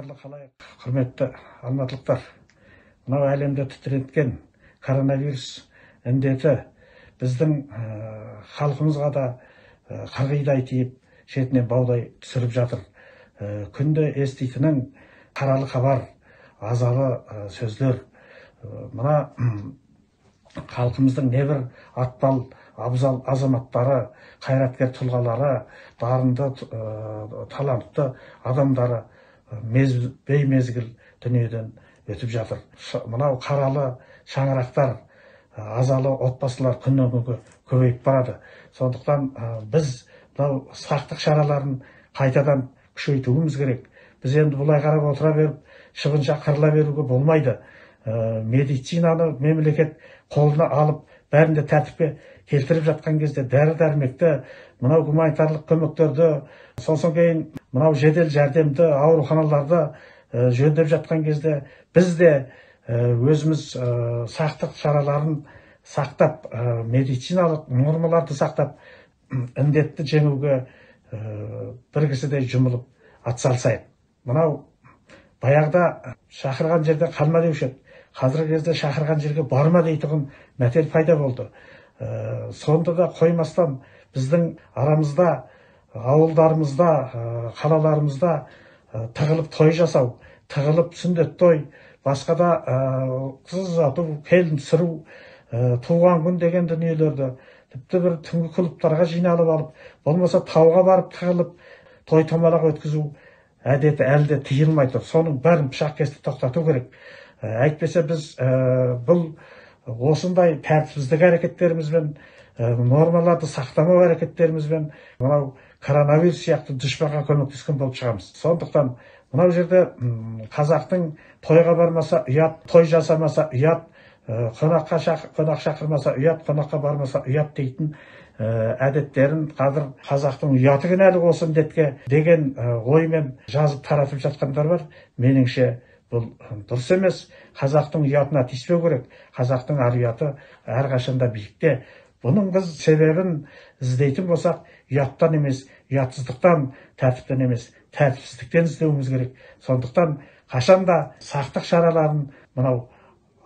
Қадірлі халайық, құрметті алматылықтар, мынау әлемді тітіренткен коронавирус індеті біздің халқымызға да қырғидай тиіп, шетінен баудай түсіріп жатыр. Күнде еститінің қаралы хабар, азалы сөздер. Мына халқымыздың небір атпал, абзал азаматтары, қайраткер тұлғалары, дарынды, талантты адамдары беймезгіл дүниеден өтіп жатыр. Мынау қаралы шаңырақтар, азалы отбасылар күннен күнге көбейіп барады. Сондықтан біз мынау сақтық шараларын қайтадан күшейтуіміз керек. Біз енді бұлай қарап отыра беріп, шыбынша қырыла беруге болмайды. Медицинаны мемлекет қолына алып, бәрін де тәртіпке келтіріп жатқан кезде дәрі-дәрмекті, мынау гуманитарлық көмектерді, сосын кейін мынау жедел жәрдемді, ауруханаларды жөндеп жатқан кезде біз де өзіміз сақтық шараларын сақтап, медициналық нормаларды сақтап, індетті жеңуге бір кісідей жұмылып атсалысайық. Мынау баяғыда шақырған жерде қалма деуші еді. Қазіргі кезде шақырған жерге барма дейтұғын мәтел пайда болды. Сонда да қоймастан біздің арамызда, ауылдарымызда, қалаларымызда тығылып той жасау, тығылып сүндет той, басқа да қыз ұзату, келін түсіру, туған күн деген дүниелерді тіпті бір түнгі клубтарға жиналып алып, болмаса тауға барып тығылып той томалақ өткізу әдеті әлі де тыйылмай тұр. Соның бәрін пышақ кесіп тоқтату керек. Әйтпесе біз бұл осындай тәртіпсіздік әрекеттерімізбен, нормаларды сақтамау әрекеттерімізбен мынау коронавирус сияқты дұшпанға көмектескен болып шығамыз. Сондықтан мынау жерде қазақтың тойға бармаса ұят, той жасамаса ұят, қонақ шақырмаса ұят, қонаққа бармаса ұят дейтін әдеттерін қазір қазақтың ұяты кінәлі осы індетке деген оймен жазып таратып жатқандар бар. Меніңше бұл дұрыс емес. Қазақтың ұятына тиіспеу керек. Қазақтың ар ұяты әрқашанда биікте. Бұның біз себебін іздейтін болсақ, ұяттан емес, ұятсыздықтан, тәртіптен емес, тәртіпсіздіктен іздеуіміз керек. Сондықтан қашанда сақтық шараларын мынау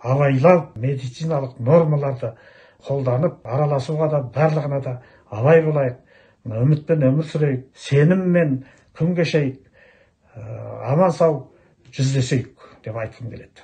абайлап, медициналық нормаларды қолданып, араласуға да, барлығына да абай болайық. Мына үмітпен өмір сүрейік, сеніммен күн кешейік, аман сау жүздесейік деп айтқым келеді.